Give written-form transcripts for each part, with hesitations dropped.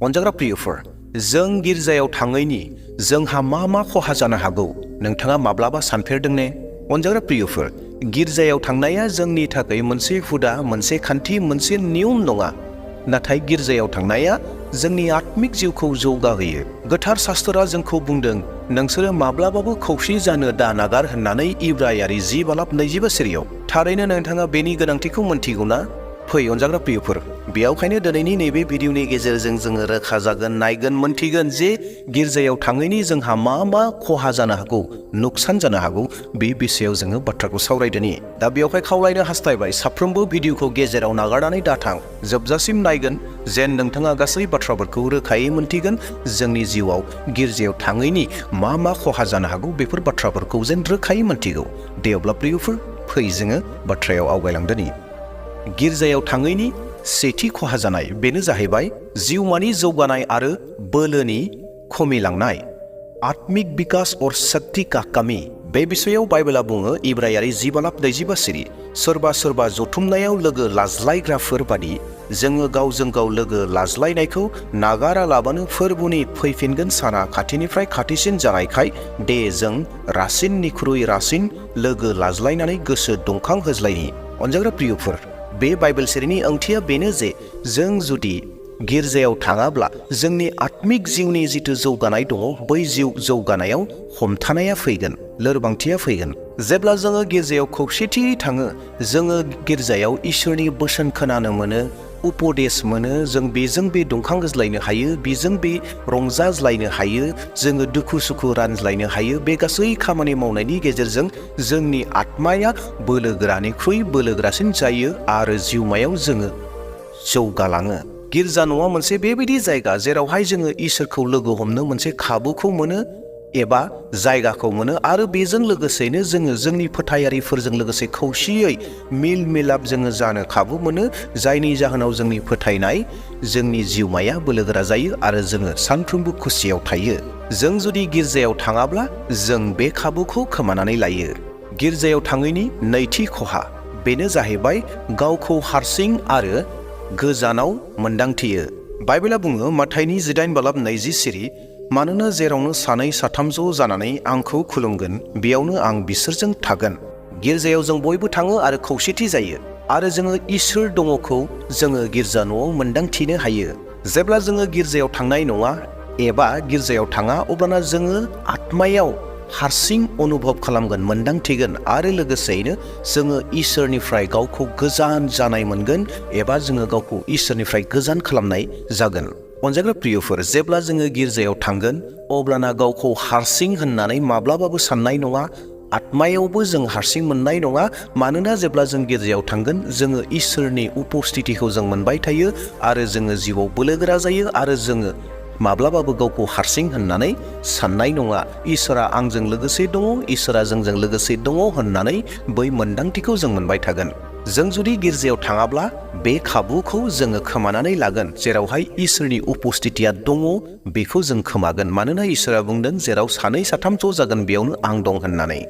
अनजाग्रा प्रियफोर, जों गिर्जायाव थाङैनि जोंहा मा खहा जानो हागौ नोंथाङा माब्लाबा सानफेरदों ने? अनजाग्रा प्रियफोर, गिर्जायाव थांनाया जोंनि थाखाय मोनसे हुदा, मोनसे खान्थि, मोनसे नियम नङा। नाथाय गिर्जायाव थांनाया जोंनि आत्मिक जिउखौ जौगाहोयो। गोथार शास्त्रआ जोंखौ बुंदों, नोंसोरो माब्लाबाबो खौसे जानो दा नागार होननानै इब्रायारि 10:22 सिरियाव। थारैनो नोंथाङा बेनि गोनांथिखौ मोनथिगौ ना? फै अनजाग्रा प्रियफोर, बेयावखायनो दिनैनि नैबे भिडिअनि गेजेरजों जोङो रोखा जागोन, नायगोन, मोनथिगोन जे गिर्जायाव थाङैनि जोंहा मा खहा जानो हागौ, नुकसान जानो हागौ, बे बिषयाव जोङो बाथ्राखौ सावरायदोनि। दा बेयावहाय खावलायनो हास्थायबाय, साफ्रोमबो भिडिअखौ गेजेराव नागारनानै दाथां, जोबजासिम नायगोन, जेन नोंथाङा गासै बाथ्राफोरखौ रोखायै मोनथिगोन। जोंनि जिउआव गिर्जायाव थाङैनि मा खहा जानो हागौ, बेफोर बाथ्राफोरखौ जेन रोखायै मोनथिगौ। दे अब्ला प्रियफोर, फै जोङो बाथ्रायाव आवगायलांदोनि। गिर्जायाव थाङैनि सेथि खहा जानाय बेनो जाहैबाय जिउमानि जौगानाय आरो बोलोनि खमिलांनाय। आत्मिक विकास और शक्ति का कमी। बे बिषयाव बाइबेला बुङो इब्रायारि 10:22 सिरि। सोरबा जथुमनायाव लोगो लाज्लायग्राफोर बादि जोङो गावजों गाव लोगो लाज्लायनायखौ नागारालाबानो फोरबोनि फैफिनगोन साना खाथिनिफ्राय खाथिसिन जानायखाय दे जों रासिननिख्रुइ रासिन लोगो लाज्लायनानै गोसो दुंखां होज्लायनि। अनजाग्रा प्रियफोर, बे बाइबेल सिरिनि ओंथिया बेनो जे जों जुदि गिर्जायाव थाङाब्ला जोंनि आत्मिक जिउनि जिथु जौगानाय दङ, बै जिउ जौगानायाव हमथानाया फैगोन, लोरबांथिया फैगोन। जेब्ला जोङो गिर्जायाव खौसेथियै थाङो, जोङो गिर्जायाव इसोरनि बोसोन खोनानो मोनो, उपदेश मोनो, जों बेजों बे दुंखां होज्लायनो हायो, बेजों बे रंजाज्लायनो हायो, जोङो दुखु सुखु रानज्लायनो हायो। बे गासै खामानि मावनायनि गेजेरजों जोंनि आत्माया बोलोगोरानिख्रुइ बोलोगोरासिन जायो आरो जिउमायाव जोङो जौगालाङो। गिर्जा न'आ मोनसे बेबायदि जायगा जेरावहाय जोङो इसोरखौ लोगो हमनो मोनसे खाबुखौ मोनो एबा जायगाखौ मोनो, आरो बेजों लोगोसेनो जोङो जोंनि फोथायारिफोरजों लोगोसे खौसेयै मिल मिलाप जोङो जानो खाबु मोनो, जायनि जाहोनाव जोंनि फोथायनाय, जोंनि जिउमाया बोलोगोरा जायो आरो जोङो सानफ्रोमबो खुसियाव थायो। जों जुदि गिर्जायाव थाङाब्ला जों बे खाबुखौ खोमानानै लायो। गिर्जायाव थाङैनि नैथि खहा बेनो जाहैबाय गावखौ हारसिं आरो गोजानाव मोनदांथियो। बाइबेला बुङो माथाइनि 18:20 सिरि, मानोना जेरावनो सानै साथाम ज' जानानै आंखौ खुलुमगोन, बेयावनो आं बिसोरजों थागोन। गिर्जायाव जों बयबो थाङो आरो खौसेथि जायो, आरो जोङो इसोर दङखौ जोङो गिर्जा न'आव मोनदांथिनो हायो। जेब्ला जोङो गिर्जायाव थांनाय नङा एबा गिर्जायाव थाङा, अब्लाना जोङो आत्मायाव हारसिं अनुभब खालामगोन, मोनदांथिगोन, आरो लोगोसेयैनो जोङो इसोरनिफ्राय गावखौ गोजान जानाय मोनगोन एबा जोङो गावखौ इसोरनिफ्राय गोजान खालामनाय जागोन। अनजाग्रा प्रियफोर, जेब्ला जोङो गिर्जायाव थांगोन, अब्लाना गावखौ हारसिं होननानै माब्लाबाबो साननाय नङा, आत्मायावबो जों हारसिं मोननाय नङा। मानोना जेब्ला जों गिर्जायाव थांगोन, जोङो इसोरनि उपस्थितिखौ जों मोनबाय थायो आरो जोङो जिउआव बोलोगोरा जायो, आरो जोङो माब्लाबाबो गावखौ हारसिं होननानै साननाय नङा। इसोरा आंजों लोगोसे दङ, इसोरा जोंजों लोगोसे दङ होननानै बै मोनदांथिखौ जों मोनबाय थागोन। जों जुदि गिर्जायाव थाङाब्ला बे खाबुखौ जोङो खोमानानै लागोन, जेरावहाय इसोरनि उपस्थितिया दङ बेखौ जों खोमागोन। मानोना इसोरा बुंदों, जेराव सानै साथाम ज' जागोन बेयावनो आं दं होननानै।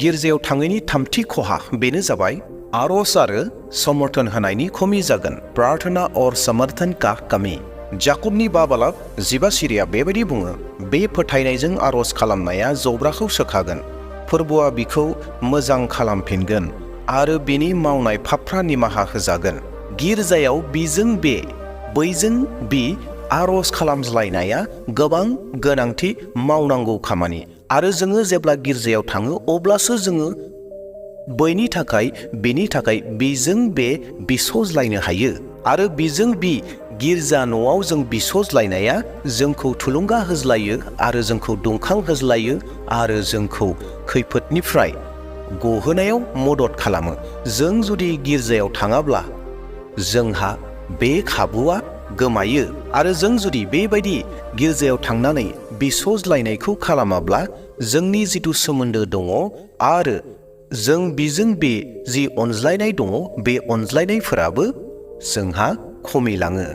गिर्जायाव थाङैनि थामथि खहा बेनो जाबाय आरज आरो समर्थन होनायनि खमि जागोन। प्रार्थना और समर्थन का कमी। जाकबनि 5:15 सिरिया बेबायदि बुङो, बे फोथायनायजों आरज खालामनाया जब्राखौ सोखागोन, फोरबोआ बिखौ मोजां खालामफिनगोन आरो बिनि मावनाय पापफ्रा निमाहा होजागोन। गिर्जायाव बिजों बे बैजों बि आरज खालामज्लायनाया गोबां गोनांथि मावनांगौ खामानि, आरो जोङो जेब्ला गिर्जायाव थाङो अब्लासो जोङो बैनि थाखाय बेनि थाखाय बेजों बे बिस'ज्लायनो हायो। आरो बेजों बि गिर्जा न'आव जों बिस'ज्लायनाया जोंखौ थुलुंगा होज्लायो आरो जोंखौ दुंखां होज्लायो आरो जोंखौ खैफोदनिफ्राय गहोनायाव मदद खालामो। जों जुदि गिर्जायाव थाङाब्ला जोंहा बे खाबुआ गोमायो, आरो जों जुदि बेबायदि गिर्जायाव थांनानै बिस'ज्लायनायखौ खालामाब्ला जोंनि जिथु सोमोन्दो दङ आरो जों बेजों बे जि अनज्लायनाय दङ, बे अनज्लायनायफोराबो जोंहा खमिलाङो।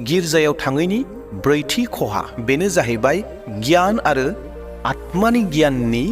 गिर्जायाव थाङैनि ब्रैथि खहा बेनो जाहैबाय गियान आरो आत्मानि गियाननि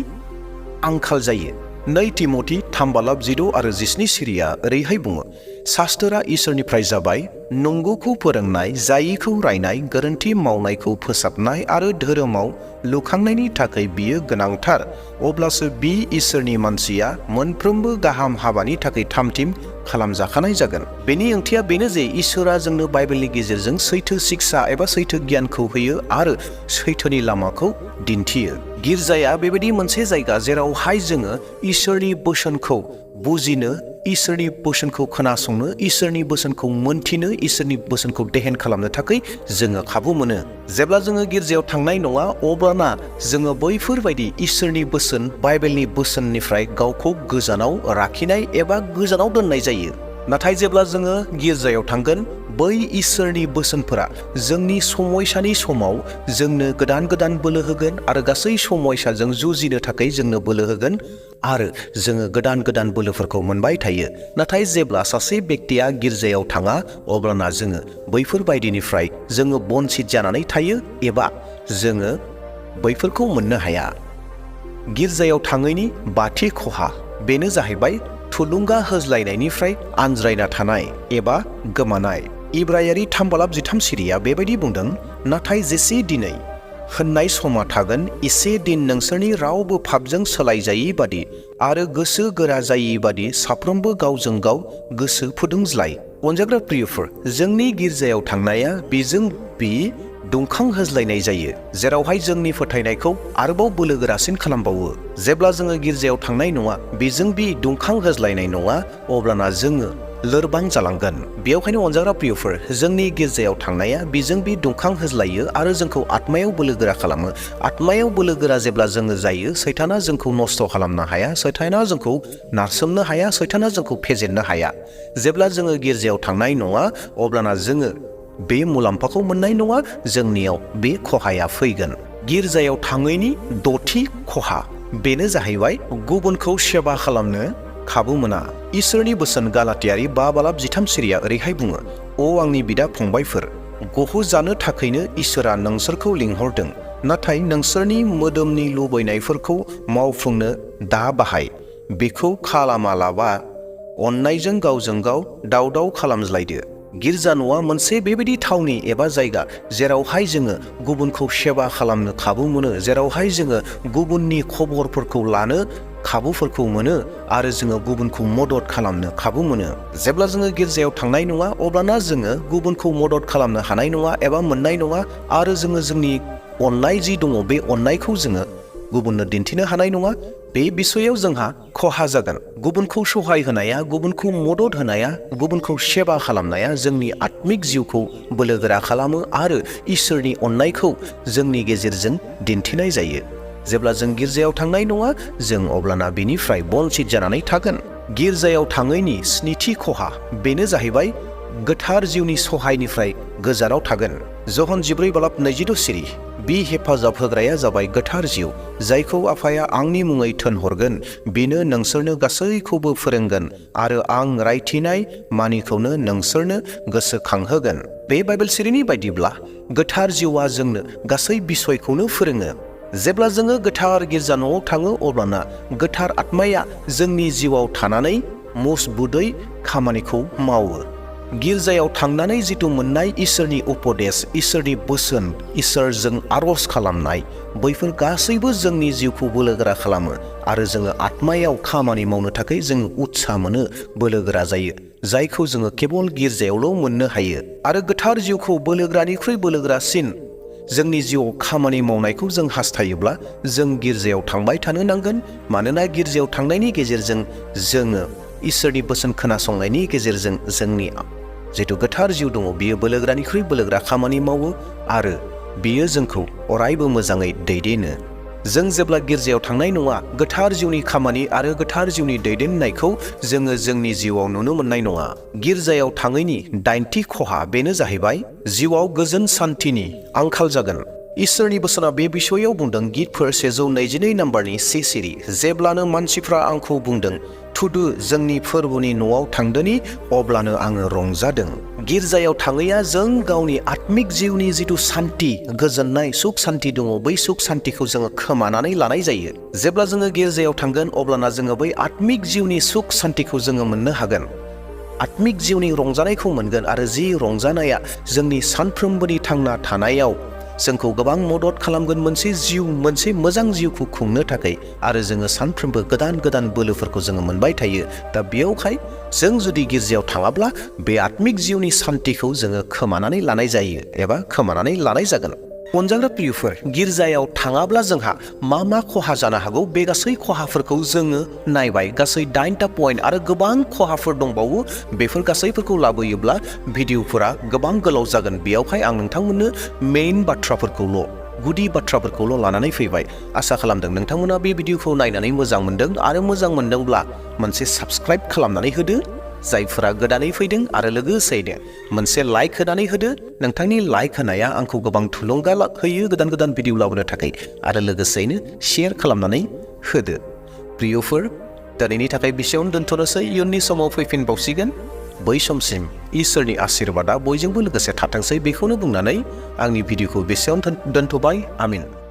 आंखाल जायो। 2 तिमथि 3:16 आरो 17 सिरिया ओरैहाय बुङो, शास्त्रा इसोरनिफ्राय जाबाय, नंगौखौ फोरोंनाय, जायिखौ रायनाय, गोरोन्थि मावनायखौ फोसाबनाय आरो धोरोमाव लुखांनायनि थाखाय बियो गोनांथार। अब्लासो बि इसोरनि मानसिया मोनफ्रोमबो गाहाम हाबानि थाखाय थामथिम खालामजाखानाय जागोन। बेनि ओंथिया बेनो जे इसोरा जोंनो बाइबेलनि गेजेरजों सैथो शिक्षा एबा सैथो गियानखौ होयो आरो सैथोनि लामाखौ दिन्थियो। गिर्जाया बेबायदि मोनसे जायगा जेरावहाय जोङो इसोरनि बोसोनखौ बुजिनो, इसोरनि बोसोनखौ खोनासंनो, इसोरनि बोसोनखौ मोनथिनो, इसोरनि बोसोनखौ देहेन खालामनो थाखाय जोङो खाबु मोनो। जेब्ला जोङो गिर्जायाव थांनाय नङा अब्लाना जोङो बैफोरबायदि इसोरनि बोसोन, बाइबेलनि बोसोननिफ्राय गावखौ गोजानाव लाखिनाय एबा गोजानाव दोननाय जायो। नाथाय जेब्ला जोङो गिर्जायाव थांगोन, बै इसोरनि बोसोनफोरा जोंनि समयसानि समाव जोंनो गोदान गोदान बोलो होगोन आरो गासै समयसाजों जुजिनो थाखाय जोंनो बोलो होगोन आरो जोङो गोदान गोदान बोलोफोरखौ मोनबाय थायो। नाथाय जेब्ला सासे बेक्तिया गिर्जायाव थाङा अब्लाना जोङो बैफोरबायदिनिफ्राय जोङो बन्सित जानानै थायो एबा जोङो बैफोरखौ मोननो हाया। गिर्जायाव थाङैनि बाथि खहा बेनो जाहैबाय थुलुंगा होज्लायनायनिफ्राय आनज्रायना थानाय एबा गोमानाय। इब्रायारि 3:13 सिरिया बेबायदि बुंदों, नाथाय जेसे दिनै होननाय समा थागोन, एसे दिन नोंसोरनि रावबो पापजों सोलायजायि बादि आरो गोसो गोरा जायि बादि साफ्रोमबो गावजों गाव गोसो फुदुंज्लाय। अनजाग्रा प्रियफोर, जोंनि गिर्जायाव थांनाया बेजों बे दुंखां होज्लायनाय जायो, जेरावहाय जोंनि फोथायनायखौ आरोबाव बोलो गोरासिन खालामबावो। जेब्ला जोङो गिर्जायाव थांनाय नङा, बेजों बे दुंखां होज्लायनाय नङा, अब्लाना जोङो लोरबां जालांगोन। बेयावखायनो अनजाग्रा प्रियफोर, जोंनि गिर्जायाव थांनाया बेजों बे दुंखां होज्लायो आरो जोंखौ आत्मायाव बोलो गोरा खालामो। आत्मायाव बोलो गोरा जेब्ला जोङो जायो, सैताना जोंखौ नस्थ' खालामनो हाया, सैताना जोंखौ नारसोमनो हाया, सैताना जोंखौ फेजेननो हाया। जेब्ला जोङो गिर्जायाव थांनाय नङा अब्लाना जोङो बे मुलाम्फाखौ मोननाय नङा, जोंनियाव बे खहाया फैगोन। गिर्जायाव थाङैनि द'थि खहा बेनो जाहैबाय गुबुनखौ सेवा खालामनो खाबु मोना। इसोरनि बोसोन गालातियारि 5:13 सिरिया ओरैहाय बुङो, अ आंनि बिदा फंबायफोर, गहु जानो थाखायनो इसोरा नोंसोरखौ लिंहरदों, नाथाय नोंसोरनि मोदोमनि लुबैनायफोरखौ मावफुंनो दा बाहाय। बेखौ खालामालाबा अननायजों गावजों गाव दाव खालामज्लायदो। गिर्जा न'आ मोनसे बेबायदि थावनि एबा जायगा जेरावहाय जोङो गुबुनखौ सेवा खालामनो खाबु मोनो, जेरावहाय जोङो गुबुननि खबरफोरखौ लानो खाबुफोरखौ मोनो आरो जोङो गुबुनखौ मदद खालामनो खाबु मोनो। जेब्ला जोङो गिर्जायाव थांनाय नङा अब्लाना जोङो गुबुनखौ मदद खालामनो हानाय नङा एबा मोननाय नङा आरो जोङो जोंनि अननाय जि दङ बे अननायखौ जोङो गुबुननो दिन्थिनो हानाय नङा। बे बिसयाव जोंहा खहा जागोन। गुबुनखौ सहाय होनाया, गुबुनखौ मदद होनाया, गुबुनखौ सेवा खालामनाया जोंनि आत्मिक जिउखौ बोलोगोरा खालामो आरो इसोरनि अननायखौ जोंनि गेजेरजों दिन्थिनाय जायो। जेब्ला जों गिर्जायाव थांनाय नङा, जों अब्लाना बेनिफ्राय बन्सित जानानै थागोन। गिर्जायाव थाङैनि स्निथि खहा बेनो जाहैबाय गोथार जिउनि सहायनिफ्राय गोजानाव थागोन। जहन 14:22 सिरि, बि हेफाजाब होग्राया जाबाय गोथार जिउ, जायखौ आफाया आंनि मुङै थोनहरगोन। बेनो नोंसोरनो गासैखौबो फोरोंगोन आरो आं रायथिनाय मानिखौनो नोंसोरनो गोसोखांहोगोन। बे बाइबेल सिरिनि बायदिब्ला गोथार जिउआ जोंनो गासै बिसयखौनो फोरोङो। जेब्ला जोङो गोथार गिर्जा न'आव थाङो अब्लाना गोथार आत्माया जोंनि जिउआव थानानै मजबुदै खामानिखौ मावो। गिर्जायाव थांनानै जिथु मोननाय इसोरनि उपदेश, इसोरनि बोसोन, इसोरजों आर'ज खालामनाय, बैफोर गासैबो जोंनि जिउखौ बोलोगोरा खालामो आरो जोङो आत्मायाव खामानि मावनो थाखाय जोङो उत्साह मोनो, बोलोगोरा जायो, जायखौ जोङो केबल गिर्जायावल' मोननो हायो। आरो गोथार जिउखौ बोलोगोरानिख्रुइ बोलोगोरासिन जोंनि जिउआव खामानि मावनायखौ जों हास्थायोब्ला जों गिर्जायाव थांबाय थानो नांगोन। मानोना गिर्जायाव थांनायनि गेजेरजों जोङो इसोरनि बोसोन खोनासंनायनि गेजेरजों जोंनि जिथु गोथार जिउ दङ बियो बोलोगोरानिख्रुइ बोलोगोरा खामानि मावो आरो बियो जोंखौ अरायबो मोजाङै दैदेनो। जों जेब्ला गिर्जायाव थांनाय नङा, गोथार जिउनि खामानि आरो गोथार जिउनि दैदेननायखौ जोङो जोंनि जिउआव नुनो मोननाय नङा। गिर्जायाव थाङैनि 9थि खहा बेनो जाहैबाय जिउआव गोजोन सान्थिनि आंखाल जागोन। इसोरनि बोसोना बे बिसयाव बुंदों, गितफोर 122 नम्बरनि 1 सिरि, जेब्लानो मानसिफ्रा आंखौ बुंदों, थुदु जोंनि फोरबोनि न'आव थांदोनि, अब्लानो आङो रंजादों। गिर्जायाव थाङैया जों गावनि आत्मिक जिउनि जिथु सान्थि, गोजोननाय, सुख सान्थि दङ, बै सुख सान्थिखौ जोङो खोमानानै लानाय जायो। जेब्ला जोङो गिर्जायाव थांगोन अब्लाना जोङो बै आत्मिक जिउनि सुख सान्थिखौ जोङो मोननो हागोन। आत्मिक जिउनि रंजानायखौ मोनगोन आरो जि रंजानाया जोंनि सानफ्रोमबोनि थांना थानायाव जोंखौ गोबां मदद खालामगोन मोनसे मोजां जिउखौ खुंनो थाखाय आरो जोङो सानफ्रोमबो गोदान गोदान बोलोफोरखौ जोङो मोनबाय थायो। दा बेयावहाय जों जुदि गिर्जायाव थाङाब्ला बे आत्मिक जिउनि सान्थिखौ जोङो खोमानानै लानाय जायो एबा खोमानानै लानाय जागोन। अनजाग्रा प्रियफोर, गिर्जायाव थाङाब्ला जोंहा मा खहा जानो हागौ बे गासै खहाफोरखौ जोङो नायबाय। गासै 8टा पइन्ट आरो गोबां खहाफोर दंबावो। बेफोर गासैफोरखौ लाबोयोब्ला भिडिअफोरा गोबां गोलाव जागोन। बेयावहाय आं नोंथांमोननो मेइन गुदि बाथ्राफोरखौल' लानानै फैबाय। आसा खालामदों नोंथांमोना बे भिडिअखौ नायनानै मोजां मोनदों आरो मोजां मोनदोंब्ला मोनसे साबस्क्राइब खालामनानै होदो जायफोरा गोदानै फैदों आरो लोगोसेयैनो मोनसे लाइक होनानै होदो। नोंथांनि लाइक होनाया आंखौ गोबां थुलुंगा होयो गोदान गोदान भिडिअ लाबोनो थाखाय आरो लोगोसेयैनो शेयार खालामनानै होदो। प्रियफोर, दिनैनि थाखाय बेसेयावनो दोनथ'नोसै। इयुननि समाव फैफिनबावसिगोन। बै समसिम इसोरनि आशीर्बादा बयजोंबो लोगोसे थाथोंसै बेखौनो बुंनानै आंनि भिडिअखौ बेसेयावनो दोनथ'बाय। आमिन।